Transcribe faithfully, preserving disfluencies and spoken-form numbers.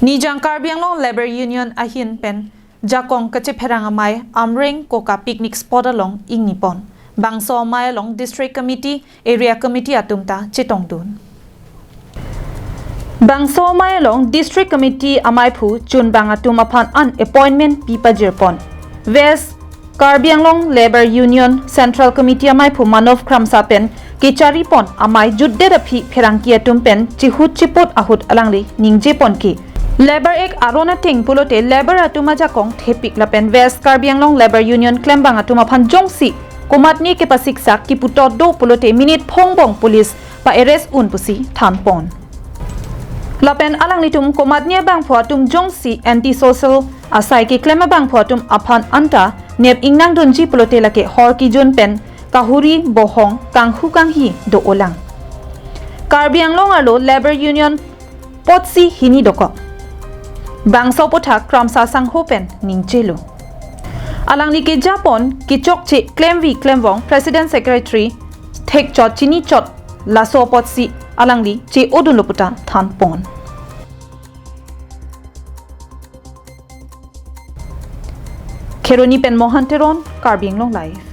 Nijang Karbi Anglong Labour Union ahin pen jakong kachepherang amei Amreng Koka picnic spot along ingni pon. Bangso amei along District Committee, Area Committee atum ta chetongdun. Bangso amei along District Committee ameiphu chunbang atum aphan an appointment pi pajir pon. West Karbi Anglong Labour Union Central Committee ameiphu Manov Kramsa pen kechari pon amei jutdet aphi pherangke atum pen chihut chiput ahut alangli ningje pon ke Labour Act aron ateng pulote labour atum ajakong thepik lapen West Karbi Anglong Labour Union klembang atum aphan jongsi komatne kepasiksak kiputot do pulote minute phongbong police pa-arrest un pusi than pon. Lapen alanglitum komatne abangphu atum jongsi anti-social asai keklem abangphu atum aphan anta nep ingnangdunji pulote lake hor kejun pen kahuri bohong kanghu kanghi do-olang. Karbi Anglong arlo Labour Union potsi hini dokok. Bangso aputhak Kramsa sangho pen ningjelo. Alangli kejapon kechokche klemvi klemvong President Secretary thekchot chinichot laso apotsi alangli che-odunlo puta than pon. Kheroni pen Mohan Teron, Karbi Anglong Live.